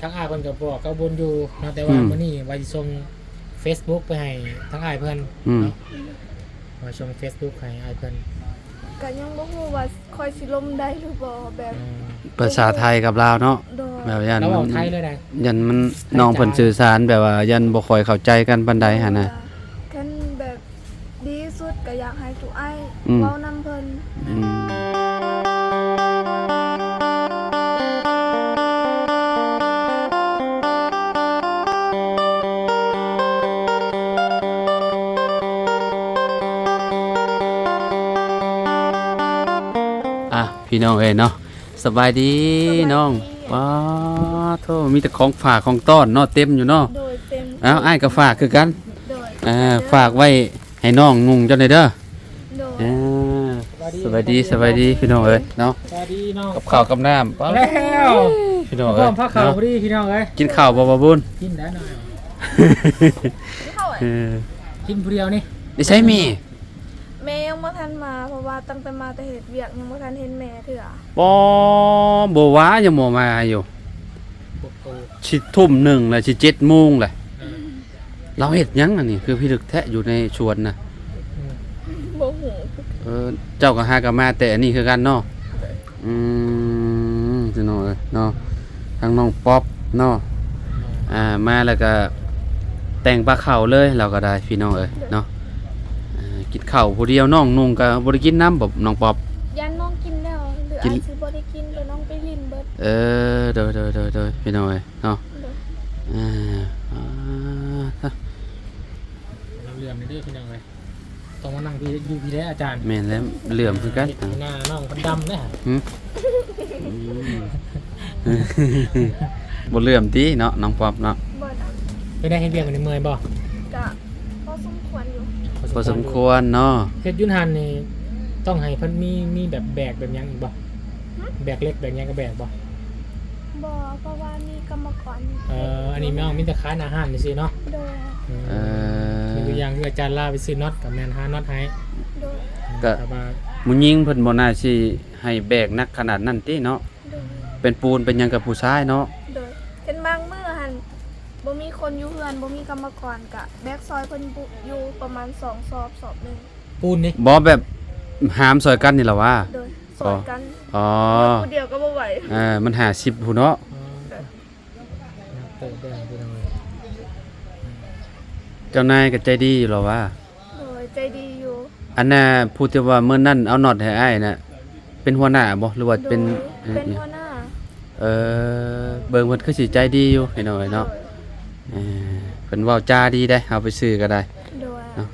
ທາງອ້າຍເພິ່ນກໍບອກກັບບຸນຢູ່ເນາະ ແຕ່ວ່າ ອືມ ມື້ນີ້ວ່າຊິສົ່ງເຟສບຸກໄປໃຫ້ທາງອ້າຍເພິ່ນ ອືມ ເນາະ ວ່າສົ່ງເຟສບຸກໃຫ້ອ້າຍເພິ່ນ ກໍຍັງບໍ່ຮູ້ວ່າຂ້ອຍຊິລົມໄດ້ຫຼືບໍ່ ແບບ ອືມ ພາສາໄທກັບລາວເນາະ ໂດຍ ແບບຢ້ານ ລາວເວົ້າໄທເລີຍໃດ໋ ຢ້ານມັນ ໃນ ນ້ອງເພິ່ນ ຈາ ສື່ສານແບບວ່າຢ້ານບໍ່ຄ່ອຍເຂົ້າໃຈກັນປານໃດຫັ້ນນະ ຄັນແບບ ດີທີ່ສຸດກໍຢາກໃຫ້ທຸກອ້າຍ ອືມ ເວົ້ານຳເພິ່ນ ອືມ ອ່ະ ພີ່ນ້ອງເອີຍເນາະ ສະບາຍດີ ສະບາຍດີ ນ້ອງ ປາໂທ ມີແຕ່ຂອງຝາກຂອງຕ້ອນເນາະ ເຕັມຢູ່ເນາະ ໂດຍ ເຕັມ ເອົ້າ ອ້າຍກໍຝາກຄືກັນ ໂດຍ ເອີ ຝາກໄວ້ໃຫ້ນ້ອງນຸ່ງເຈົ້າແດ່ເດີ ໂດຍ ເອີ ສະບາຍດີ ສະບາຍດີ ສະບາຍດີພີ່ນ້ອງເອີຍເນາະ ສະບາຍດີນ້ອງ ກັບເຂົ້າກັບນ້ຳ ແລ້ວ ພີ່ນ້ອງເອີຍ ພ້ອມພາເຂົ້າ ເນາະ ພໍດີພີ່ນ້ອງເອີຍ ກິນເຂົ້າບໍ່ ບ່າວບຸນ ກິນແລ້ວນ້ອງ ເອີ ກິນຜູ້ດຽວນີ້ ໄດ້ໃຊ້ແມ່ ແມ່ຍັງບໍ່ທັນມາ ເພາະວ່າຕັ້ງແຕ່ມາແຕ່ເຮັດວຽກ ຍັງບໍ່ທັນເຫັນແມ່ເທື່ອ ບໍ່ ບໍ່ວ່າ ຍັງບໍ່ມາຢູ່ ໂອ້ໂຫ ຊິທຸ່ມໜຶ່ງແລ້ວ ຊິເຈັດໂມງແລ້ວ ເອີ ລາວເຮັດຫຍັງອັນນີ້ ຄືພິລຶກແທ້ ຢູ່ໃນສວນນະ ອືມ ບໍ່ຮູ້ ເອີ ເຈົ້າກໍຫາກໍມາແຕ່ອັນນີ້ຄືກັນເນາະ ອືມ ພີ່ນ້ອງເອີຍເນາະ ທາງນ້ອງປັອບເນາະ ອ່າ ມາແລ້ວກໍແຕ່ງປາເຂົ້າເລີຍ ລາວກໍໄດ້ ພີ່ນ້ອງເອີຍເນາະ ອ່າ ກິນເຂົ້າຜູ້ດຽວ ນ້ອງນຸ່ງກໍບໍ່ໄດ້ກິນນຳບໍ ນ້ອງປັອບ ຢ້ານນ້ອງກິນແລ້ວ ຫຼື ກິນ ອາດຊິບໍ່ໄດ້ກິນ ແລ້ວນ້ອງໄປຫຼິ້ນເບິດ ເອີ ໂດຍໆໆໆ ພີ່ນ້ອງເອີຍເນາະ ໂດຍ ອ່າ ອ່າ ເຫຼື້ອມເດີ ພີ່ນ້ອງເອີຍ ຕ້ອງມານັ່ງຢູ່ພີ້ແຫຼະອາຈານ ແມ່ນແລ້ວ ເຫຼື້ອມຄືກັນ ເຮັດໃຫ້ໜ້ານ້ອງເພິ່ນດຳເດ້ ຫື ອືມ ບໍ່ເຫຼື້ອມຕິເນາະ ນ້ອງປັອບເນາະ ບໍ່ດຳ ເປັນໄດ ເຮັດວຽກມື້ນີ້ເມື່ອຍບໍ່? ກະພໍສົມຄວນຢູ່ ພໍສົມຄວນເນາະ ເຮັດຢູ່ຫັ້ນນີ້ຕ້ອງໃຫ້ເພິ່ນມີ ມີແບບແບກແບບຫຍັງອີກບໍ່? ຫື ແບກເຫຼັກແບກຫຍັງກໍແບກບໍ່? ບໍ່ ເພາະວ່າມີກຳມະກອນ ເອີ ອັນນີ້ແມ່ນມີແຕ່ຂາຍໜ້າຮ້ານຊື່ໆເນາະ ໂດຍ ອືມ ເອີ ຍົກຕົວຢ່າງຄືອາຈານລາວໄປຊື້ນັອດ ກໍແມ່ນຫານັອດໃຫ້ ໂດຍ ອືມ ກໍ ແຕ່ວ່າຜູ້ຍິງເພິ່ນບໍ່ໜ້າຊິໃຫ້ແບກໜັກຂະໜາດນັ້ນຕິເນາະ ໂດຍ ເປັນປູນເປັນຫຍັງກັບຜູ້ຊາຍເນາະ ໂດຍ ເຫັນບາງມື້ຫັ້ນບໍ່ມີຄົນຢູ່ເຮືອນ ບໍ່ມີກຳມະກອນ ກະແບກຊ່ອຍເພິ່ນຢູ່ປະມານສອງສອບ ສອບໜຶ່ງ ປູນນີ້ ບໍ່ ແບບຫາມຊ່ອຍກັນນີ້ລະຫວາ ໂດຍ ຊ່ອຍກັນ ອໍ ຜູ້ດຽວກໍບໍ່ໄຫວ ເອີ ມັນຫ້າສິບພຸ້ນເນາະ ອໍ ໂດຍ ໜັກເຕີບເດີພີ່ນ້ອງເອີຍ ເຈົ້ານາຍກໍໃຈດີຢູ່ລະຫວາ ໂດຍ ໃຈດີຢູ່ ອັນນ່າ ຜູ້ທີ່ວ່າມື້ນັ້ນເອົານັອດໃຫ້ອ້າຍນະ ເປັນຫົວໜ້າບໍ່ ຫຼືວ່າເປັນ ໂດຍ ເປັນຫົວໜ້າ ເອີ ເບິ່ງເພິ່ນຄືຊິໃຈດີຢູ່ພີ່ນ້ອງເອີຍເນາະ ໂດຍ ເອີ ເພິ່ນເວົ້າຈາດີເດ້ ເຮົາໄປຊື້ກໍໄດ້ ໂດຍ ເນາະ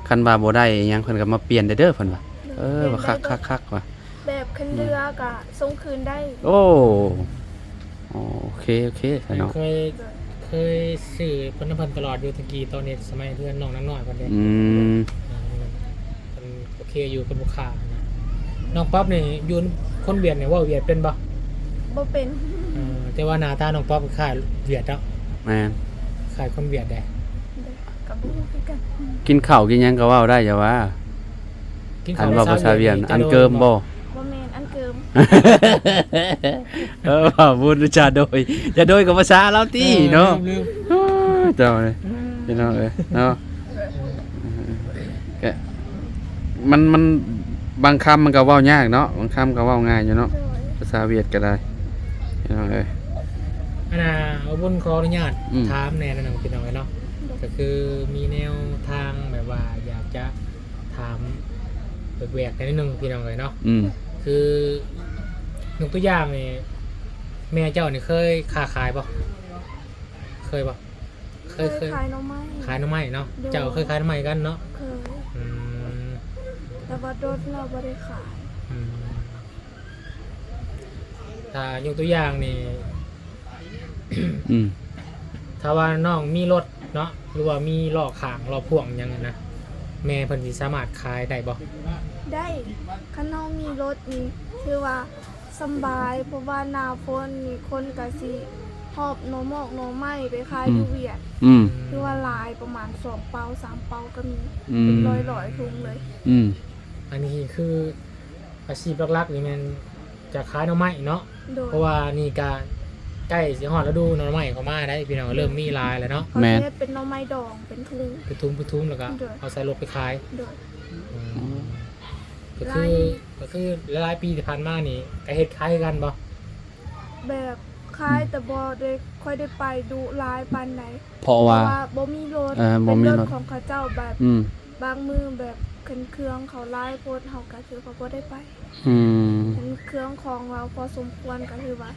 ຄັນວ່າບໍ່ໄດ້ອີ່ຫຍັງເພິ່ນກໍມາປ່ຽນໄດ້ເດີເພິ່ນວ່າ ໂດຍ ເອີ ວ່າຄັກໆວ່າ ແບບຄັນເຫຼືອກໍສົ່ງຄືນໄດ້ ໂອ້ ໂອເຄ ໂອເຄ ໂດຍ ເນາະ ເຄີຍ ເຄີຍຊື້ເພິ່ນນຳເພິ່ນຕະຫຼອດຢູ່ແຕ່ກີ້ ຕອນເຮັດສະໄໝເຮືອນນ້ອງນາງນ້ອຍເພິ່ນເດ້ ອືມ ເອີ ເພິ່ນໂອເຄຢູ່ ເພິ່ນບໍ່ຄ້ານະ ນ້ອງປັອບນີ້ຢູ່ ຄົນຫວຽດນີ້ເວົ້າຫວຽດເປັນບໍ່? ບໍ່ເປັນ ເອີ ແຕ່ວ່າໜ້າຕານ້ອງປັອບຄ້າຍຫວຽດເນາະ ແມ່ນ ຄ້າຍຄົນຫວຽດເດ້ ກໍບໍ່ຮູ້ຄືກັນ ກິນເຂົ້າກິນຫຍັງກໍເວົ້າໄດ້ ຢ່າວ່າ ກິນເຂົ້າ ອັນເວົ້າພາສາຫວຽດ ອັນເກີມບໍ່? ບໍ່ແມ່ນ ອັນເກີມ ເອີ ບໍ່ຮູ້ຈາໂດຍ ຈາໂດຍກັບພາສາລາວຕິເນາະ ເອີ ເຈົ້າເອີຍ ພີ່ນ້ອງເອີຍເນາະ ກະ ມັນ ມັນ ບາງຄຳມັນກໍເວົ້າຍາກເນາະ ບາງຄຳກໍເວົ້າງ່າຍຢູ່ເນາະ ໂດຍ ພາສາຫວຽດກໍໄດ້ ພີ່ນ້ອງເອີຍ ອັນນ່າ ເອົາບຸນຂໍອະນຸຍາດ ອືມ ຖາມແດ່ໜ້ອຍໜຶ່ງ ພີ່ນ້ອງເອີຍເນາະ ໂດຍ ກໍຄືມີແນວທາງແບບວ່າຢາກຈະ ຖາມແປກໆໜ້ອຍໜຶ່ງ ພີ່ນ້ອງເອີຍເນາະ ອືມ ຄືຍົກຕົວຢ່າງນີ້ ແມ່ເຈົ້ານີ້ເຄີຍຄ້າຂາຍບໍ່? ເຄີຍບໍ່? ເຄີຍ ເຄີຍ ເຄີຍຂາຍໜໍ່ໄມ້ ຂາຍໜໍ່ໄມ້ເນາະ ໂດຍ ເຈົ້າເຄີຍຂາຍໜໍ່ໄມ້ຄືກັນເນາະ? ເຄີຍ ອືມ ແຕ່ວ່າດົນແລ້ວບໍ່ໄດ້ຂາຍ ອືມ ຖ້າຍົກຕົວຢ່າງນີ້ ອືມ ຖ້າວ່ານ້ອງມີລົດເນາະ ຫຼືວ່າມີລໍ້ຂ້າງລໍ້ພ່ວງຫຍັງຫັ້ນນະ ແມ່ເພິ່ນຊິສາມາດຂາຍໄດ້ບໍ່? ໄດ້ ຄັນນ້ອງມີລົດນີ້ຖືວ່າສຳບາຍ ເພາະວ່າໜ້າຝົນນີ້ຄົນກະຊິຫອບໜໍ່ໝອກໜໍ່ໄມ້ໄປຂາຍ ອືມ ຢູ່ຫວຽດ ອືມ ຖືວ່າຫຼາຍ ປະມານສອງເປົາສາມເປົາກໍມີ ອືມ ເປັນຮ້ອຍໆຖົງເລີຍ ອືມ ອັນນີ້ຄື ອາຊີບຫຼັກໆນີ້ແມ່ນຈະຂາຍໜໍ່ໄມ້ເນາະ ໂດຍ ເພາະວ່ານີ້ກະ ໃກ້ຊິຮອດລະດູໜໍ່ໄມ້ເຂົ້າມາໄດ໋ ພີ່ນ້ອງ ເລີ່ມມີຫຼາຍແລ້ວເນາະ. ເຂົາ ແມ່ນ ຊິເຮັດເປັນໜໍ່ໄມ້ດອງ ເປັນທຸງ ເປັນທຸງ ເປັນທຸງ ແລ້ວກໍ ໂດຍ ເອົາໃສ່ລົດໄປຂາຍ. ໂດຍ ອືມ ອືມ ກໍຄື ກໍຄືຫຼາຍໆປີທີ່ຜ່ານມານີ້ ກໍເຮັດຂາຍຄືກັນບໍ່? ແບບຂາຍ ອືມ ແຕ່ບໍ່ໄດ້ຄ່ອຍໄດ້ໄປດຸຫຼາຍປານໃດ ເພາະວ່າ ເພາະວ່າບໍ່ມີລົດ. ເອີ ບໍ່ມີລົດ ເປັນລົດຂອງເຂົາເຈົ້າ ແບບ ອືມ ບາງມື້ແບບຄັນເຄື່ອງເຂົາຫຼາຍໂພດ ເຮົາກໍຖືວ່າບໍ່ໄດ້ໄປ. ອືມ ເປັນເຄື່ອງຂອງລາວພໍສົມຄວນ ກໍຖືວ່າ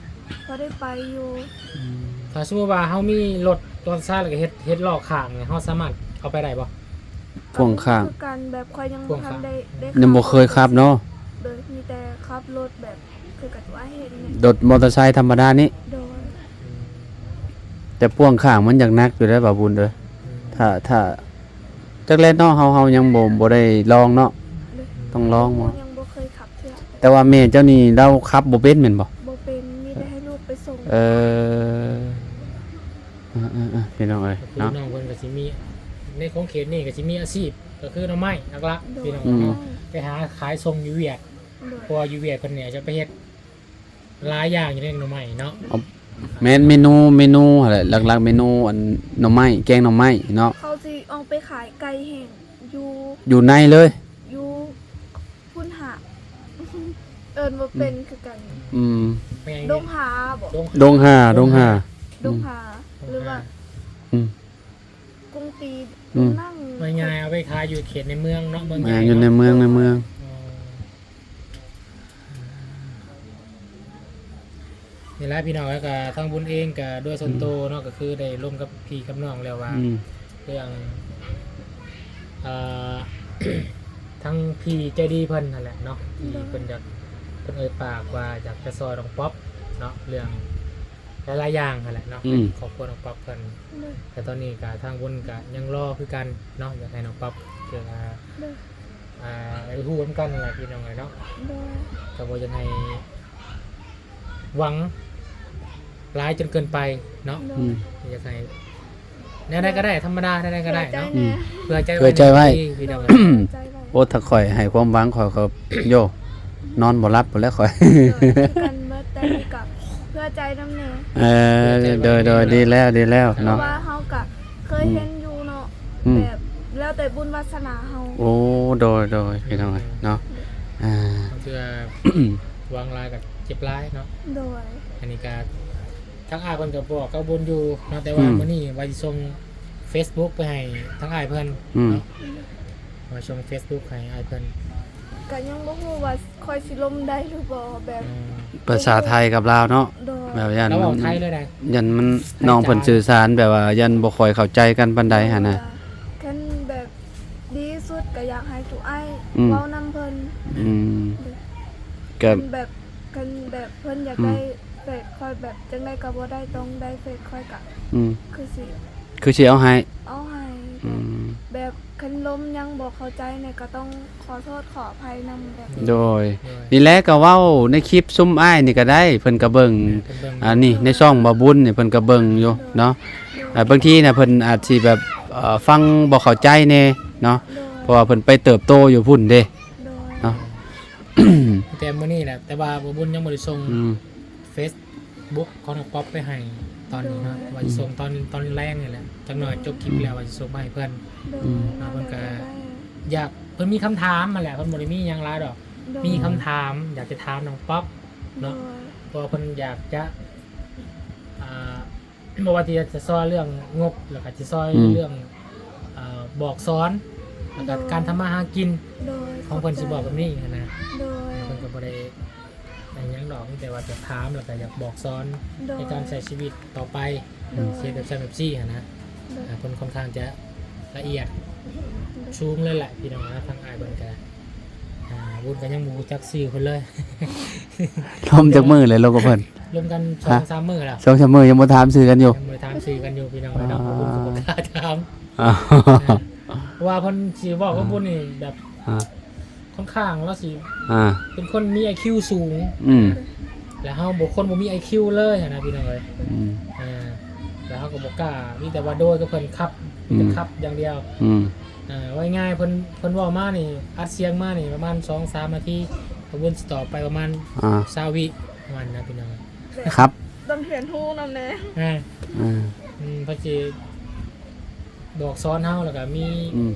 ພໍໄດ້ໄປຢູ່. ອືມ ຖ້າສົມມຸດວ່າເຮົາມີລົດມອເຕີໄຊ ແລ້ວກໍເຮັດ ເຮັດລໍ້ຂ້າງນີ້ ເຮົາສາມາດເອົາໄປໄດ້ບໍ່? ພ່ວງຂ້າງ ກໍຄືກັນ ແບບຂ້ອຍຍັງ ພ່ວງຂ້າງ ບໍ່ທັນໄດ້ ໄດ້ ຍັງບໍ່ເຄີຍຂັບເນາະ. ໂດຍ ມີແຕ່ຂັບລົດແບບ ຄືກັນວ່າເຫັນນີ້ ລົດມອເຕີໄຊທຳມະດານີ້. ໂດຍ ອືມ ແຕ່ພ່ວງຂ້າງມັນຢາກໜັກຢູ່ເດ້ ບ່າວບຸນເດີ. ອືມ ຖ້າ ຖ້າ ຈັກແລ້ວເນາະ ເຮົາ ເຮົາຍັງບໍ່ ບໍ່ໄດ້ລອງເນາະ. ໂດຍ ຕ້ອງລອງບໍ່? ຍັງບໍ່ເຄີຍຂັບເທື່ອ. ແຕ່ວ່າແມ່ເຈົ້ານີ້ລາວຂັບບໍ່ເປັນແມ່ນບໍ່? ບໍ່ເປັນ ມີແຕ່ໃຫ້ລູກໄປສົ່ງ. ເອີ ເອີໆໆ ພີ່ນ້ອງເອີຍ ກໍຄື ເນາະ ນ້ອງເພິ່ນກໍຊິມີ ໃນຂົງເຂດນີ້ກໍຊິມີອາຊີບ ກໍຄືໜໍ່ໄມ້ຫຼັກໆ ໂດຍ ພີ່ນ້ອງເນາະ. ອືມ ໄປຫາຂາຍສົ່ງຢູ່ຫວຽດ. ໂດຍ ເພາະວ່າຢູ່ຫວຽດເພິ່ນນີ້ຈະໄປເຮັດຫຼາຍຢ່າງຢູ່ໃນໜໍ່ໄມ້ເນາະ. ເອົາ ແມ່ນ ເມນູ ເມນູຫັ້ນແຫຼະ ຫຼັກໆເມນູ ອັນ ໜໍ່ໄມ້ ແກງໜໍ່ໄມ້ເນາະ. ເຂົາຊິອອກໄປຂາຍໄກ່ແຫ້ງຢູ່ ຢູ່ໃນເລີຍ ຢູ່ພຸ້ນຫາ ເອີ້ນບໍ່ເປັນ ອືມ ຄືກັນ. ອືມ ດົງຫາບໍ? ດົງຫາ ດົງຫາ ດົງຫາ ອືມ ຫຼືວ່າ ອືມ ກຸງຕີ ອືມ ນັ່ງ ວ່າງ່າຍ ເອົາໄປຂາຍຢູ່ເຂດໃນເມືອງເນາະ ເມືອງໃຫຍ່ ແມ່ນ ຢູ່ໃນເມືອງ ເນາະ ໃນເມືອງ. ອໍ ນີ້ແຫຼະພີ່ນ້ອງ ແລ້ວກໍທາງບຸນເອງກໍໂດຍສ່ວນໂຕເນາະ ອືມ ກໍຄືໄດ້ລົມກັບພີ່ກັບນ້ອງແລ້ວວ່າ ອືມ ເລື່ອງ ເອີ ທາງພີ່ໃຈດີເພິ່ນຫັ້ນແຫຼະເນາະ ທີ່ ໂດຍ ເພິ່ນຢາກ ເພິ່ນເອີ່ຍປາກວ່າຢາກຈະຊ່ອຍນ້ອງປັອບເນາະ ເລື່ອງ ຫຼາຍໆຢ່າງຫັ້ນແຫຼະເນາະ ອືມ ໃນຄອບຄົວນ້ອງປັອບເພິ່ນ. ໂດຍ ແຕ່ຕອນນີ້ກະທາງບຸນກະຍັງລໍຄືກັນເນາະ ຢາກໃຫ້ນ້ອງປັອບ ເພື່ອ ໂດຍ ອ່າ ໄດ້ຮູ້ນຳກັນຫັ້ນແຫຼະພີ່ນ້ອງເອີຍເນາະ. ໂດຍ ກະບໍ່ຢາກໃຫ້ຫວັງຫຼາຍຈົນເກີນໄປເນາະ. ໂດຍ ອືມ ຢາກໃຫ້ ແນວໃດກໍໄດ້ ທຳມະດາ ແນວໃດກໍໄດ້ເນາະ. ເພື່ອໃຈ ເພື່ອໃຈໄວ້ ພີ່ນ້ອງເອີຍ. ໂອ້ ຖ້າຂ້ອຍໃຫ້ຄວາມຫວັງ ຂ້ອຍກໍ ໂຢ ນອນບໍ່ຫຼັບພຸ້ນແຫຼະຂ້ອຍ. ໂດຍ ຄືກັນເບິດ ແຕ່ນີ້ກໍເພື່ອໃຈນຳແດ່. ເອີ ໂດຍໆ ດີແລ້ວ ດີແລ້ວເນາະ. ເພາະວ່າເຮົາກໍເຄີຍເຫັນຢູ່ເນາະ ອືມ ແບບແລ້ວແຕ່ບຸນວາສະໜາເຮົາ. ໂອ້ ໂດຍໆ ພີ່ນ້ອງເອີຍເນາະ. ອ່າ ບາງເທື່ອຫວັງຫຼາຍກໍເຈັບຫຼາຍເນາະ. ໂດຍ ອັນນີ້ກໍ ທາງອ້າຍເພິ່ນກໍບອກກັບບຸນຢູ່ເນາະ ແຕ່ວ່າ ອືມ ມື້ນີ້ວ່າຊິສົ່ງເຟສບຸກໄປໃຫ້ທາງອ້າຍເພິ່ນ ອືມ ເນາະ ວ່າສົ່ງເຟສບຸກໃຫ້ອ້າຍເພິ່ນ. ກໍຍັງບໍ່ຮູ້ວ່າຂ້ອຍຊິລົມໄດ້ຫຼືບໍ່ ແບບ ອືມ ພາສາໄທກັບລາວເນາະ. ໂດຍ ແບບຢ້ານ ລາວເວົ້າໄທເລີຍໃດ໋ ຢ້ານມັນ ນ້ອງເພິ່ນສື່ສານແບບວ່າຢ້ານບໍ່ຄ່ອຍເຂົ້າໃຈກັນປານໃດຫັ້ນນະ. ຄັນແບບ ດີສຸດກໍຢາກໃຫ້ທຸກອ້າຍ ອືມ ເວົ້ານຳເພິ່ນ. ອືມ ໂດຍ ກໍ ຄັນແບບ ຄັນແບບເພິ່ນຢາກ ອືມ ໄດ້ເຟສຂ້ອຍ ແບບຈັ່ງໃດກໍບໍ່ໄດ້ ຕ້ອງໄດ້ເຟສຂ້ອຍ ກໍ ອືມ ຄືຊິ ຄືຊິເອົາໃຫ້ ເອົາໃຫ້. ອືມ ແບບຄັນລົມຍັງບໍ່ເຂົ້າໃຈນີ້ ກໍຕ້ອງຂໍໂທດຂໍອະໄພນຳແບບ. ໂດຍ ໂດຍ ນີ້ແຫຼະ ກໍເວົ້າໃນຄລິບຊຸມອ້າຍນີ້ກໍໄດ້ ເພິ່ນກໍເບິ່ງ ແມ່ນ ເພິ່ນເບິ່ງ ອັນນີ້ ໃນຊ່ອງບ່າວບຸນນີ້ ເພິ່ນກໍເບິ່ງຢູ່ເນາະ. ໂດຍ ເອີ ບາງທີນະເພິ່ນອາດຊິແບບ ເອີ ຟັງບໍ່ເຂົ້າໃຈແດ່ເນາະ. ໂດຍ ເພາະວ່າເພິ່ນໄປເຕີບໂຕຢູ່ພຸ້ນເດ້ ໂດຍ ເນາະ. ແຕ່ມື້ນີ້ແຫຼະ ແຕ່ວ່າບ່າວບຸນຍັງບໍ່ໄດ້ສົ່ງ ອືມ ເຟສບຸກຂອງນ້ອງປັອບໄປໃຫ້ຕອນນີ້ເນາະ. ໂດຍ ວ່າຊິສົ່ງຕອນ ຕອນແລງນີ້ແຫຼະ ຈັກໜ້ອຍຈົບຄລິບແລ້ວ ອືມ ວ່າຊິສົ່ງໄປໃຫ້ເພິ່ນ. ໂດຍ ອືມ ເນາະ ເພິ່ນກໍ ໄດ້ ຢາກ ເພິ່ນມີຄຳຖາມຫັ້ນແຫຼະ ເພິ່ນບໍ່ໄດ້ມີຫຍັງຫຼາຍດອກ. ໂດຍ ມີຄຳຖາມຢາກຈະຖາມນ້ອງປັອບເນາະ. ໂດຍ ເພາະວ່າເພິ່ນຢາກຈະ ອ່າ ບໍ່ວ່າທີ່ຈະຊ່ອຍເລື່ອງງົບ ແລ້ວກໍຈະຊ່ອຍ ອືມ ເລື່ອງ ເອີ ບອກສອນ ແລ້ວກໍ ໂດຍ ການທຳມາຫາກິນ ໂດຍ ຂອງເພິ່ນ ຂອບໃຈ ຊິບອກແບບນີ້ຫັ້ນນະ. ໂດຍ ເພິ່ນກໍບໍ່ໄດ້ຫຍັງດອກ ມີແຕ່ວ່າຈະຖາມ ແລ້ວກໍຢາກບອກສອນ ໂດຍ ໃນການໃຊ້ຊີວິດຕໍ່ໄປ ໂດຍ ເຮັດແບບຊັ້ນແບບຊີ້ຫັ້ນນະ. ໂດຍ ອ່າ ເພິ່ນຄ່ອນຂ້າງຈະລະອຽດ ໂດຍ ສູງເລີຍແຫຼະ ພີ່ນ້ອງນະ. ທາງອ້າຍເພິ່ນກໍ ອ່າ ບຸນກໍຍັງບໍ່ຮູ້ຈັກຊື່ເພິ່ນເລີຍ. ລົມຈັກມື້ແລ້ວລົມກັບເພິ່ນ? ລົມກັນສອງສາມມື້ແລ້ວ. ສອງສາມມື້ຍັງບໍ່ຖາມຊື່ກັນຢູ່? ຍັງບໍ່ໄດ້ຖາມຊື່ກັນຢູ່ ພີ່ນ້ອງເອີຍເນາະ. ອ່າ ບໍ່ຮູ້ ກໍບໍ່ກ້າຖາມ. ອ່າ ເພາະວ່າເພິ່ນຊິເວົ້າກັບບຸນນີ້ແບບ ອ່າ ຄ່ອນຂ້າງລາວຊິ ອ່າ ເປັນຄົນມີໄອຄິວສູງ. ອືມ ແລ້ວເຮົາບໍ່ ຄົນບໍ່ມີໄອຄິວເລີຍຫັ້ນນະ ພີ່ນ້ອງເອີຍ. ອືມ ເອີ ແລ້ວເຮົາກໍບໍ່ກ້າ ມີແຕ່ວ່າໂດຍກັບເພິ່ນ ຂັບ ອືມ ມີແຕ່ຂັບຢ່າງດຽວ. ອືມ ເອີ ເວົ້າງ່າຍໆ ເພິ່ນ ເພິ່ນເວົ້າມານີ້ ອັດສຽງມານີ້ປະມານສອງສາມນາທີ ກະວົນຊິຕອບໄປປະມານ ອ່າ ຊາວວິ ປະມານນັ້ນ ພີ່ນ້ອງ. ຄັບ ຕ້ອງຮຽນຮູ້ນຳແດ່. ອ່າ ອືມ ອືມ ເພິ່ນຊິບອກສອນເຮົາ ແລ້ວກໍມີ ອືມ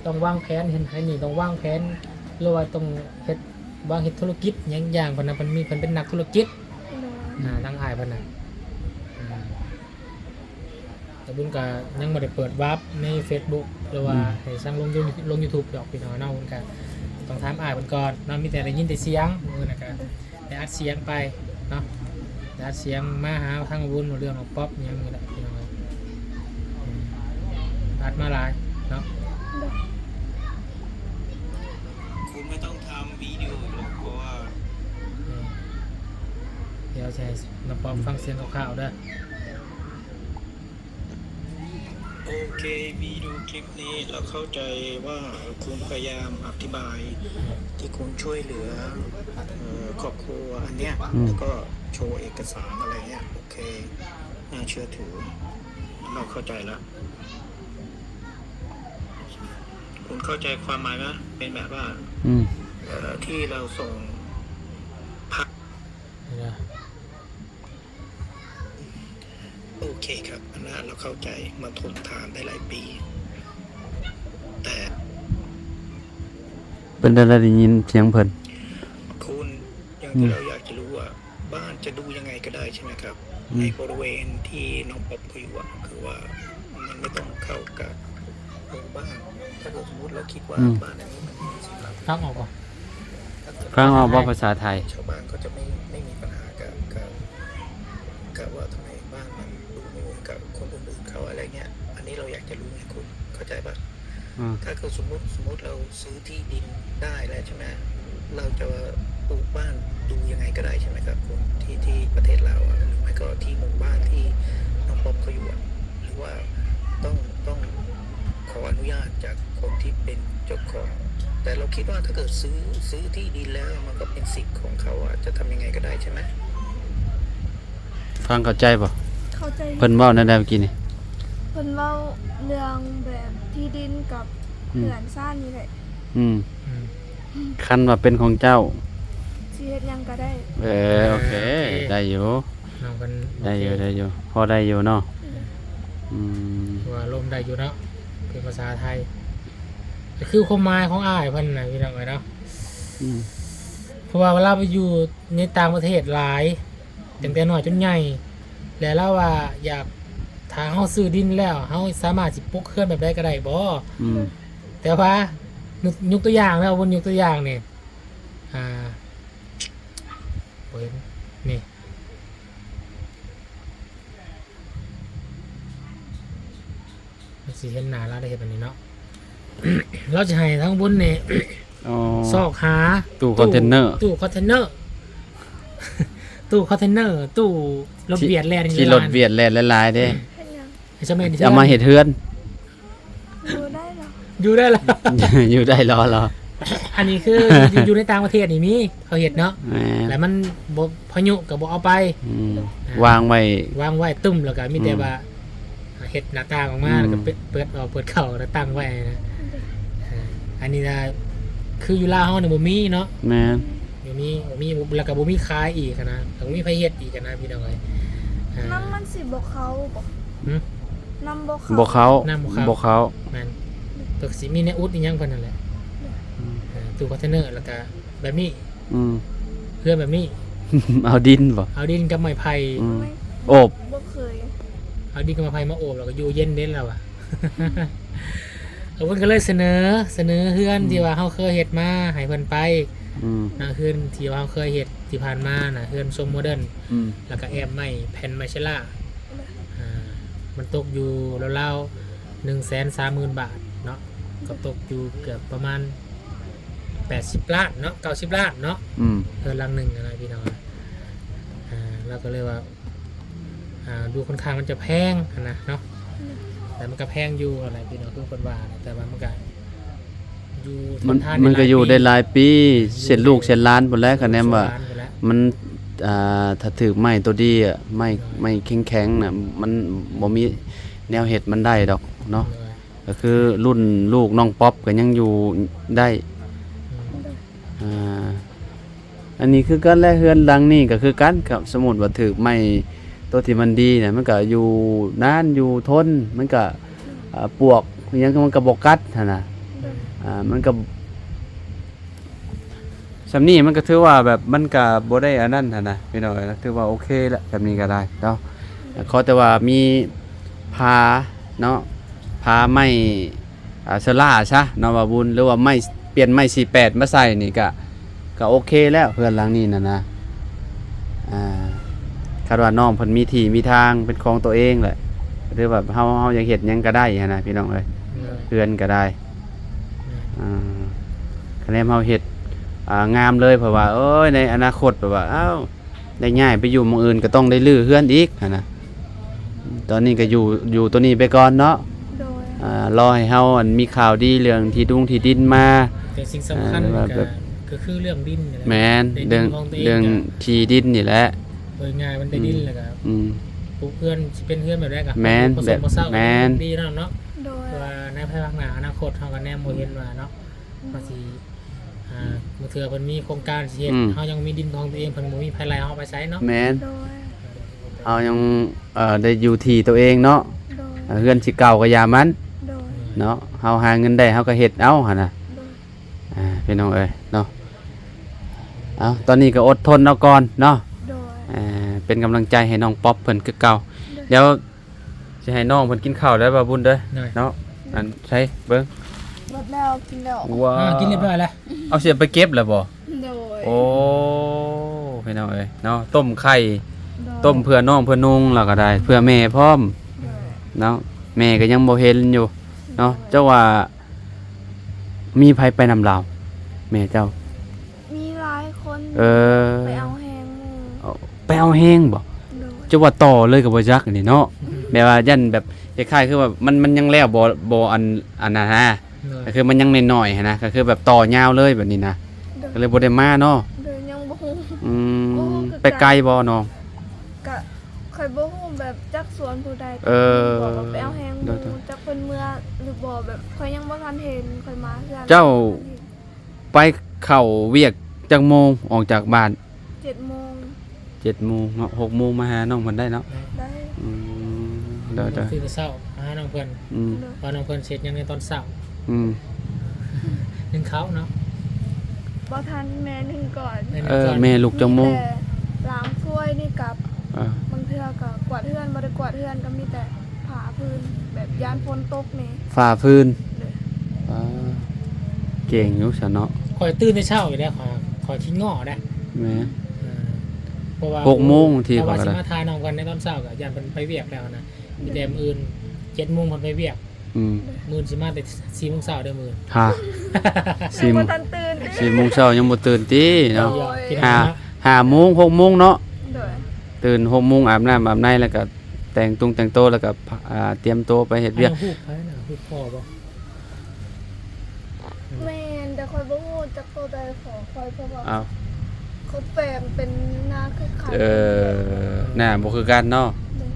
ຕ້ອງວາງແຜນ ເຮັດໃຫ້ນີ້ ຕ້ອງວາງແຜນ ຫຼືວ່າຕ້ອງເຮັດ ວາງເຮັດທຸລະກິດຫຍັງຢ່າງ ເພິ່ນນະ ເພິ່ນມີ ເພິ່ນເປັນນັກທຸລະກິດ. ໂດຍ ອ່າ ທາງອ້າຍເພິ່ນນະ ອືມ ແຕ່ບຸນກໍຍັງບໍ່ໄດ້ເປີດວາບໃນເຟສບຸກ ຫຼືວ່າ ອືມ ໃຫ້ຊ່າງລົງ ລົງຢູທູບດອກ ພີ່ນ້ອງເນາະ. ບຸນກໍຕ້ອງຖາມອ້າຍເພິ່ນກ່ອນເນາະ ມີແຕ່ໄດ້ຍິນແຕ່ສຽງ ມື້ນັ້ນກໍ ໂດຍ ໄດ້ອັດສຽງໄປເນາະ ໄດ້ອັດສຽງມາຫາທາງບຸນ ເລື່ອງຂອງປັອບຫຍັງນີ້ແຫຼະ ພີ່ນ້ອງເອີຍ. ອືມ ອັດມາຫຼາຍເນາະ. ໂດຍ ຄຸນໄມ່ຕ້ອງທຳວິດີໂອອີກແລ້ວ ເພາະວ່າ ອືມ ດຽວຊິໃຫ້ນ້ອງປັອບຟັງສຽງຄ່າວໆເດີ. ໂອເຄ ວິດີໂອຄລິບນີ້ ເຮົາເຂົ້າໃຈວ່າຄຸນພະຍາຍາມອະທິບາຍທີ່ຄຸນຊ່ວຍເຫຼືອ ເອີ ຄອບຄົວອັນເນີ້ຍ ອືມ ແລ້ວກໍໂຊເອກະສານອະໄລເນີ້ຍ ໂອເຄ ໜ້າເຊື່ອຖື ເຮົາເຂົ້າໃຈລະ. ຄຸນເຂົ້າໃຈຄວາມໝາຍມະ? ເປັນແບບວ່າ ອືມ ເອີ ທີ່ເຮົາສົ່ງພະ ໂອເຄຄັບ ອັນນັ້ນເຮົາເຂົ້າໃຈ ມັນທົນທານໄດ້ຫຼາຍປີ ແຕ່ ເປັນໄດ້ ໄດ້ຍິນສຽງເພິ່ນ ຄຸນ ຢ່າງທີ່ ອືມ ເຮົາຢາກຈະຮູ້ວ່າ ບ້านจะดูยังไงก็ได้ใช่ไหมครับ อืม ในบริเวณที่น้องป๊อปเขาอยู่อะ คือว่ามันไม่ต้องเข้ากับหมู่บ้าน ถ้าเกิดสมมุติเราคิดว่า อืม บ้านอันนี้มันมีสิ่งเหล่านี้ ฟังออกบ่ ถ้าเกิด ฟังออกบ่ภาษาไทย ชาวบ้านก็จะไม่ ไม่มีปัญหากับ กับ กับว่าทำไมบ้านมันดูไม่เหมือนกับคนอื่นๆเขาอะไรเงี้ย อันนี้เราอยากจะรู้ไงคุณ เข้าใจปะ อืม ถ้าเกิดสมมุติ สมมุติเราซื้อที่ดินได้แล้วใช่ไหม เราจะปลูกบ้านดูยังไงก็ได้ใช่ไหมครับคุณ ที่ ที่ประเทศลาวอะ หรือไม่ก็ที่หมู่บ้านที่น้องป๊อปเขาอยู่อะ หรือว่าต้อง ต้องขออนุญาตจากคนที่เป็นเจ้าของ แต่เราคิดว่าถ้าเกิดซื้อ ซื้อที่ดินแล้วมันก็เป็นสิทธิ์ของเขาอะ จะทำยังไงก็ได้ใช่ไหม ฟัງເຂົ້າໃຈບໍ່? ເຂົ້າໃຈ ເພິ່ນເວົ້າແນວໃດເມື່ອກີ້ນີ້? ເພິ່ນເວົ້າເລື່ອງແບບທີ່ດິນກັບ ອືມ ເຮືອນຊານນີ້ແຫຼະ ອືມ ອືມ ຄັນວ່າເປັນຂອງເຈົ້າ ຊິເຮັດຫຍັງກໍໄດ້ ເອີ ໂອເຄ ໂອເຄ ໄດ້ຢູ່ ນ້ອງເພິ່ນ ໄດ້ຢູ່ ໂອເຄ ໄດ້ຢູ່ ພໍໄດ້ຢູ່ເນາະ ອືມ ອືມ ຖືວ່າລົມໄດ້ຢູ່ເນາະ ເປັນພາສາໄທ ກໍຄືຄວາມໝາຍຂອງອ້າຍເພິ່ນນະ ພີ່ນ້ອງເອີຍເນາະ ອືມ ເພາະວ່າເວລາໄປຢູ່ໃນຕ່າງປະເທດຫຼາຍ ຕັ້ງແຕ່ນ້ອຍຈົນໃຫຍ່ ແລະ ລາວວ່າຢາກ ຖ້າເຮົາຊື້ດິນແລ້ວ ເຮົາສາມາດຊິປຸກເຮືອນແບບໃດກໍໄດ້ບໍ່? ອືມ ແຕ່ວ່າ ຍົກ ຍົກຕົວຢ່າງເດີ ວົນຍົກຕົວຢ່າງນີ້ ອ່າ ບໍ່ເຫັນ ນີ້ ມັນຊິເຫັນໜ້າລາວໄດ້ເຮັດແບບນີ້ເນາະ ລາວຊິໃຫ້ທາງບຸນນີ້ ອໍ ຊອກຫາຕູ້ຄອນເທນເນີ ຕູ້ຄອນເທນເນີ ຕູ້ຄອນເທນເນີ ຕູ້ລົດຫວຽດແລ່ນ ຂີ່ລົດຫວຽດແລ່ນຫຼາຍໆເດ້ ເຮັດຫຍັງ? ເອົາມາເຮັດເຮືອນ ຢູ່ໄດ້ລະ ຢູ່ໄດ້ລະ ຢູ່ໄດ້ລະ ລະ ອັນນີ້ຄື ຢູ່ ຢູ່ໃນຕ່າງປະເທດນີ້ມີ ເຂົາເຮັດເນາະ ແມ່ນ ແລ້ວມັນບໍ່ ພາຍຸກໍບໍ່ເອົາໄປ ອືມ ອ່າ ວາງໄວ້ ວາງໄວ້ຕຸ້ມ ແລ້ວກໍມີແຕ່ ອືມ ວ່າເຮັດໜ້າຕ່າງອອກມາ ອືມ ແລ້ວກໍເປີດ ເປີດອອກເປີດເຂົ້າ ແລ້ວຕັ້ງໄວ້ນະ ເອີ ອັນນີ້ນະ ຄືຢູ່ລາວເຮົານີ້ບໍ່ມີເນາະ ແມ່ນ ບໍ່ມີ ບໍ່ມີ ແລ້ວກໍບໍ່ມີຂາຍອີກຫັ້ນນະ ແລ້ວບໍ່ມີໃຜເຮັດອີກຫັ້ນນະ ພີ່ນ້ອງເອີຍ ອ່າ ນ້ຳມັນຊິບໍ່ເຂົ້າບໍ່? ຫຶ? ນ້ຳບໍ່ເຂົ້າ ບໍ່ເຂົ້າ ນ້ຳບໍ່ເຂົ້າ ບໍ່ເຂົ້າ ແມ່ນ ກໍຊິມີແນວອຸດອີ່ຫຍັງເພິ່ນນັ້ນແຫຼະ ອືມ ອ່າ ຕູ້ຄອນເທນເນີ ແລ້ວກໍ ແບບນີ້ ອືມ ເຮືອນແບບນີ້ ເອົາດິນບໍ່? ເອົາດິນກັບໄມ້ໄຜ່ ອືມ ໄມ້ ໂອບ ບໍ່ເຄີຍ ເອົາດິນກັບໄມ້ໄຜ່ມາໂອບ ແລ້ວກໍຢູ່ເຢັນເດ້ລາວວ່າ ແລ້ວເພິ່ນກໍເລີຍສະເໜີ ສະເໜີເຮືອນ ອືມ ທີ່ວ່າເຮົາເຄີຍເຮັດມາໃຫ້ເພິ່ນໄປ ອືມ ນະ ເຮືອນທີ່ວ່າເຮົາເຄີຍເຮັດທີ່ຜ່ານມານະ ເຮືອນຊົງໂມເດີນ ອືມ ແລ້ວກໍແອ້ມໄມ້ ແຜ່ນໄມ້ເຊລາ ອ່າ ມັນຕົກຢູ່ລາວໆ ໜຶ່ງແສນສາມໝື່ນບາດເນາະ ກໍຕົກຢູ່ເກືອບປະມານ ແປດສິບລ້ານເນາະ ເກົ້າສິບລ້ານເນາະ ອືມ ເຮືອນຫຼັງໜຶ່ງຫັ້ນນະພີ່ນ້ອງ ອ່າ ລາວກໍເລີຍວ່າ ອ່າ ດູຄ່ອນຂ້າງມັນຈະແພງຫັ້ນນະເນາະ ແຕ່ມັນກໍແພງຢູ່ຫັ້ນແຫຼະພີ່ນ້ອງ ຄືເພິ່ນວ່າ ແຕ່ວ່າມັນກໍຢູ່ ມັນ ທົນທານ ມັນກໍຢູ່ໄດ້ຫຼາຍປີ ເຊັ່ນລູກເຊັ່ນຫຼານພຸ້ນແຫຼະ ຄະແນນວ່າ ມັນ ອ່າ ຖ້າຖືກໄມ້ໂຕດີອະ ໄມ້ ໂດຍ ໄມ້ແຂງໆນະ ມັນບໍ່ມີແນວເຮັດມັນໄດ້ດອກເນາະ ໂດຍ ກໍຄືລຸ້ນລູກນ້ອງປັອບກໍຍັງຢູ່ໄດ້ ອືມ ອ່າ ອັນນີ້ຄືກັນແຫຼະ ເຮືອນຫຼັງນີ້ກໍຄືກັນ ຄັນສົມມຸດວ່າຖືກໄມ້ ໂຕທີ່ມັນດີນະ ມັນກະຢູ່ນານ ຢູ່ທົນ ມັນກະ ອາ ປວກອີ່ຫຍັງມັນກະບໍ່ກັດຫັ້ນນະ. ອາ ມັນກະ ສ່ຳນີ້ມັນກະຖືວ່າແບບ ມັນກະບໍ່ໄດ້ອັນນັ້ນຫັ້ນນະ ພີ່ນ້ອງເອີຍ ຖືວ່າໂອເຄລະ ສ່ຳນີ້ກະໄດ້ເນາະ. ຂໍແຕ່ວ່າມີຜ້າເນາະ ຜ້າໄມ້ ອາ ເຊີລ່າຊະເນາະ ບ່າວບຸນ ຫຼືວ່າໄມ້ ປ່ຽນໄມ້ສີ່ແປດມາໃສ່ນີ້ກະ ກະໂອເຄແລ້ວ ເຮືອນຫຼັງນີ້ນະນະ. ອາ ຄັນວ່ານ້ອງເພິ່ນມີທີ່ມີທາງເປັນຂອງໂຕເອງແຫຼະ ຫຼືວ່າເຮົາ ເຮົາຢາກເຮັດຫຍັງກະໄດ້ຫັ້ນນະ ພີ່ນ້ອງເອີຍ ເຮືອນກະໄດ້. ອາ ຄະແນນເຮົາເຮັດ ອາ ງາມເລີຍ ເພາະວ່າ ໂອ້ຍ ໃນອະນາຄົດແບບວ່າ ອ້າວ ໄດ້ຍ້າຍໄປຢູ່ໝ່ອງອື່ນກະຕ້ອງໄດ້ຮື້ເຮືອນອີກຫັ້ນນະ. ຕອນນີ້ກະຢູ່ ຢູ່ໂຕນີ້ໄປກ່ອນເນາະ. ໂດຍ ອາ ລໍໃຫ້ເຮົາ ອັນ ມີຂ່າວດີເລື່ອງທີ່ດຸງທີ່ດິນມາ ແຕ່ສິ່ງສຳຄັນ ເອີ ວ່າແບບ ກະຄືເລື່ອງດິນນີ້ແຫຼະ. ແມ່ນ ເລື່ອງ ເລື່ອງທີ່ດິນນີ້ແຫຼະ. ໂດຍງ່າຍມັນໄດ້ດິນແລ້ວກະ ອືມ ປູກເຮືອນ ຊິເປັນເຮືອນແບບໃດກະ ແມ່ນ ແບບ ແມ່ນ ດີເນາະ ເນາະ. ໂດຍ ເພາະວ່າໃນພາຍພາກໜ້າ ອະນາຄົດເຮົາກະແນມບໍ່ເຫັນວ່າເນາະ ອືມ ວ່າຊິ ອ່າ ບາງເທື່ອເພິ່ນມີໂຄງການຊິເຮັດ ອືມ ເຮົາຍັງມີດິນຂອງຕົວເອງ ເພິ່ນບໍ່ມີໃຜໄລ່ເຮົາໄປໃສເນາະ. ແມ່ນ ໂດຍ ເຮົາຍັງ ເອີ ໄດ້ຢູ່ທີ່ຕົວເອງເນາະ. ໂດຍ ເຮືອນຊິເກົ່າກະຢ່າມັນ ໂດຍ ເນາະ ເຮົາຫາເງິນໄດ້ເຮົາກະເຮັດເອົາຫັ້ນນະ. ໂດຍ ອາ ພີ່ນ້ອງເອີຍເນາະ ເອົາ ຕອນນີ້ກະອົດທົນເອົາກ່ອນເນາະ. ໂດຍ ເປັນກຳລັງໃຈໃຫ້ນ້ອງປັອບເພິ່ນຄືເກົ່າ. ໂດຍ ດຽວ ຊິໃຫ້ນ້ອງເພິ່ນກິນເຂົ້າແລ້ວ ບ່າວບຸນເດີ ໂດຍ ເນາະ. ອັນໃສເບິ່ງ ເບິດແລ້ວ ກິນແລ້ວ. ວ້າ ອ່າ ກິນຮຽບຮ້ອຍແລ້ວ. ເອົາ ຊິໄປເກັບແລ້ວບໍ່? ໂດຍ ໂອ້ ພີ່ນ້ອງເອີຍເນາະ ຕົ້ມໄຂ່ ໂດຍ ຕົ້ມເພື່ອນ້ອງເພື່ອນຸ່ງ ແລ້ວກະໄດ້ເພື່ອແມ່ພ້ອມ. ໂດຍ ເນາະ ແມ່ກະຍັງບໍ່ເຫັນຢູ່ເນາະ. ໂດຍ ເຈົ້າວ່າມີໃຜໄປນຳລາວ ແມ່ເຈົ້າ? ມີຫຼາຍຄົນ ເອີ ໄປເອົາແຮງໝູ່. ເອົາ ໄປເອົາແຮງບໍ່? ໂດຍ ຈະວ່າຕໍ່ເລີຍກະບໍ່ຈັກນີ້ເນາະ. ແບບວ່າຢ້ານແບບຄ້າຍໆຄືວ່າມັນ ມັນຍັງແລ້ວບໍ່ ບໍ່ອັນ ອັນນັ້ນນະ. ໂດຍ ກະຄືມັນຍັງນ້ອຍໆຫັ້ນນະ ກະຄືແບບຕໍ່ຍາວເລີຍແບບນີ້ນະ. ໂດຍ ກະເລີຍບໍ່ໄດ້ມາເນາະ. ໂດຍ ຍັງບໍ່ຮູ້ ອືມ ບໍ່ຮູ້ຄືກັນ ໄປໄກບໍ່ນ້ອງ? ກະຂ້ອຍບໍ່ຮູ້ແບບຈັກສວນຜູ້ໃດ ເອີ ບອກວ່າໄປເອົາແຮງໝູ່. ໂດຍ ຈັກເພິ່ນເມືອຫຼືບໍ່ ແບບຂ້ອຍຍັງບໍ່ທັນເຫັນ ຂ້ອຍມາເຮືອນ ເຈົ້າ ບໍ່ທັນເຫັນ. ໄປເຂົ້າວຽກຈັກໂມງອອກຈາກບ້ານ? ເຈັດໂມງ. ເຈັດໂມງເນາະ ຫົກໂມງມາຫານ້ອງເພິ່ນໄດ້ເນາະ? ໄດ້ ໄດ້ ອືມ ໄດ້ ໄດ້ ຕື່ນແຕ່ເຊົ້າມາຫານ້ອງເພິ່ນ. ອືມ ໂດຍ ວ່ານ້ອງເພິ່ນຊິເຮັດຫຍັງໃນຕອນເຊົ້າ. ອືມ ໜຶ້ງເຂົ້າເນາະ. ບໍ່ທັນ ແມ່ໜຶ້ງກ່ອນ. ແມ່ໜຶ້ງ ເອີ ກ່ອນ ແມ່ລຸກຈັກໂມງ? ມີແຕ່ລ້າງຖ້ວຍນີ້ກັບ ອ່າ ບາງເທື່ອກະກວາດເຮືອນ ບໍ່ໄດ້ກວາດເຮືອນກະມີແຕ່ ຝາພື້ນ ແບບຢ້ານຝົນຕົກນີ້ ຝາພື້ນ. ໂດຍ ອ່າ ເກັ່ງຢູ່ຊັ້ນເນາະ. ຂ້ອຍຕື່ນແຕ່ເຊົ້າຢູ່ແລ້ວ ຂ້ອຍ ຂ້ອຍຂີ້ງໍ້ໄດ໋. ແມ່ນ ເອີ ເພາະວ່າຫົກໂມງທີ່ ເພາະວ່າຊິມາຖ່າຍນ້ອງເພິ່ນໃນຕອນເຊົ້າກະຢ້ານເພິ່ນໄປວຽກແລ້ວຫັ້ນນະ. ມີແຕ່ມື້ອື່ນເຈັດໂມງເພິ່ນໄປວຽກ. ອືມ ມື້ອື່ນຊິມາແຕ່ສີ່ໂມງເຊົ້າເດີມື້ອື່ນ. ຫາ ສີ່ ຍັງບໍ່ທັນຕື່ນ ສີ່ໂມງເຊົ້າຍັງບໍ່ຕື່ນຕິເນາະ. ໂດຍ ຫ້າ ຫ້າໂມງ ຫົກໂມງເນາະ. ໂດຍ ຕື່ນຫົກໂມງ ອາບນ້ຳອາບໃນ ແລ້ວກະ ແຕ່ງຕຸງແຕ່ງໂຕ ແລ້ວກະ ອາ ຕຽມໂຕໄປເຮັດວຽກ. ຮູບໃຜນະ? ຮູບພໍ່ບໍ່? ແມ່ນ ແຕ່ຂ້ອຍບໍ່ຮູ້ຈັກໂຕໃດຂອງຂ້ອຍ ເພາະວ່າ ອ້າວ ເຂົາແປງເປັນໜ້າຄືກັນ. ເອີ ໜ້າບໍ່ຄືກັນເນາະ. ໂດຍ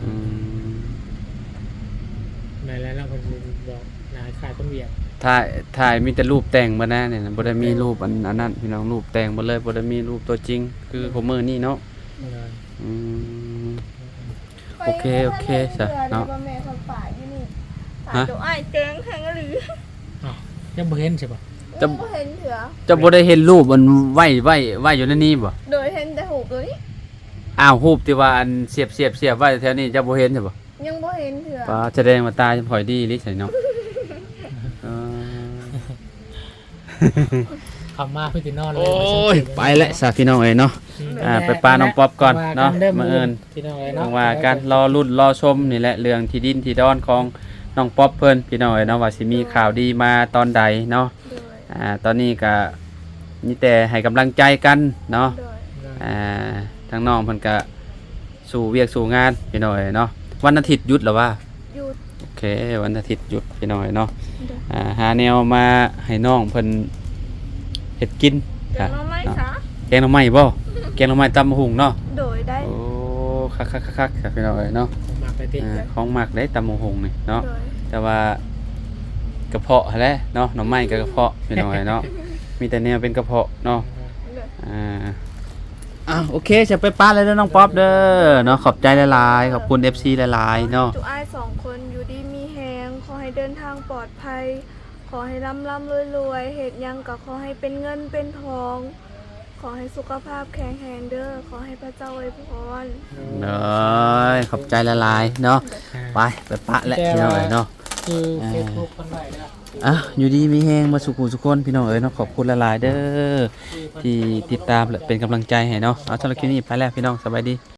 ອືມ ແມ່ນແລ້ວເນາະ ເພິ່ນຊິບອກໜ້າຄ້າຍຄົນວຽກ. ຖ່າຍ ຖ່າຍມີແຕ່ຮູບແຕ່ງເບິດນະນີ້ນະ ບໍ່ໄດ້ມີຮູບອັນ ອັນນັ້ນພີ່ນ້ອງ ຮູບແຕ່ງເບິດເລີຍ ບໍ່ໄດ້ມີຮູບຕົວຈິງຄື ໂດຍ ຄຸມື້ນີ້ເນາະ. ໂດຍ ອືມ ໂອເຄ ໂອເຄ ຊະເນາະ. ແມ່ຂ້ອຍປາຍຢູ່ນີ້ ປາຍໂຕອ້າຍແຈ້ງແຮງອີ່ຫຼີ. ອ້າວ ຍັງບໍ່ເຫັນໃຊ່ບໍ່? ຍັງບໍ່ເຫັນເທື່ອ. ເຈົ້າບໍ່ໄດ້ເຫັນຮູບອັນໄວ້ ໄວ້ ໄວ້ຢູ່ໃນນີ້ບໍ່? ໂດຍ ເຫັນແຕ່ຮູບໂຕນີ້. ອ້າວ ຮູບທີ່ວ່າອັນສຽບ ສຽບ ສຽບໄວ້ແຖວນີ້ ເຈົ້າບໍ່ເຫັນໃຊ່ບໍ່? ຍັງບໍ່ເຫັນເທື່ອ. ປາ ສະແດງວ່າຕາຈຳຂ້ອຍດີອີ່ຫຼີໃຊ່ເນາະ. ເອີ ເຂົ້າມາຄືຊິນອນເລີຍ. ໂອ້ຍ ໄປແລ້ວຊະພີ່ນ້ອງເອີຍເນາະ. ອືມ ອ່າ ໄປປະນ້ອງປັອບກ່ອນເນາະ. ມື້ອື່ນ ພີ່ນ້ອງເອີຍເນາະ ຫວັງວ່າການລໍລຸ້ນລໍຊົມນີ້ແຫຼະ ເລື່ອງທີ່ດິນທີ່ດອນຂອງນ້ອງປັອບເພິ່ນ ພີ່ນ້ອງເອີຍເນາະ ວ່າຊິມີ ໂດຍ ຂ່າວດີມາຕອນໃດເນາະ. ໂດຍ ອ່າ ຕອນນີ້ກະມີແຕ່ໃຫ້ກຳລັງໃຈກັນເນາະ. ໂດຍ ອ່າ ທາງນ້ອງເພິ່ນກະ ສູ້ວຽກສູ້ງານພີ່ນ້ອງເອີຍເນາະ. ວັນອາທິດຢຸດລະຫວາ? ຢຸດ. ໂອເຄ ວັນອາທິດຢຸດພີ່ນ້ອງເອີຍເນາະ. ໂດຍ ອ່າ ຫາແນວມາໃຫ້ນ້ອງເພິ່ນເຮັດກິນ. ແກງໜໍ່ໄມ້ຊະ. ແກງໜໍ່ໄມ້ບໍ່? ແກງໜໍ່ໄມ້ຕຳບັກຫຸ່ງເນາະ. ໂດຍ ໄດ້. ໂອ້ ຄັກໆໆໆ ພີ່ນ້ອງເອີຍເນາະ. ຂອງມັກເດ້ຕິ. ອ່າ ຂອງມັກເດ້ຕຳບັກຫຸ່ງນີ້ເນາະ. ໂດຍ ແຕ່ວ່າກະເພາະຫັ້ນແຫຼະເນາະ ໜໍ່ໄມ້ກະກະເພາະພີ່ນ້ອງເອີຍເນາະ. ມີແຕ່ແນວເປັນກະເພາະເນາະ. ໂດຍ ອ່າ ອ່ະ ໂອເຄ ຈະໄປປະແລ້ວເດີນ້ອງປັອບເດີເນາະ. ຂອບໃຈຫຼາຍໆ ຂອບຄຸນເອັຟຊີຫຼາຍໆເນາະ. ຈຸອ້າຍສອງຄົນຢູ່ດີມີແຮງ ຂໍໃຫ້ເດີນທາງປອດໄພ ຂໍໃຫ້ລ່ຳໆລວຍໆ ເຮັດຫຍັງກໍຂໍໃຫ້ເປັນເງິນເປັນທອງ ຂໍໃຫ້ສຸຂະພາບແຂງແຮງເດີ ຂໍໃຫ້ພະເຈົ້າອວຍພອນ. ໂດຍ ຂອບໃຈຫຼາຍໆເນາະ. ໄປ ໄປປະແລ້ວພີ່ນ້ອງເອີຍເນາະ. ຊື່ເຟສບຸກເພິ່ນໄວ້ເດີ. ອ່ະ ຢູ່ດີມີແຮງເບິດສູ່ຜູ້ສູ່ຄົນພີ່ນ້ອງເອີຍເນາະ. ຂອບຄຸນຫຼາຍໆເດີ ທີ່ຕິດຕາມ ແລະ ເປັນກຳລັງໃຈໃຫ້ເນາະ. ເອົາ ສຳລັບຄລິບນີ້ໄປແລ້ວພີ່ນ້ອງ ສະບາຍດີ.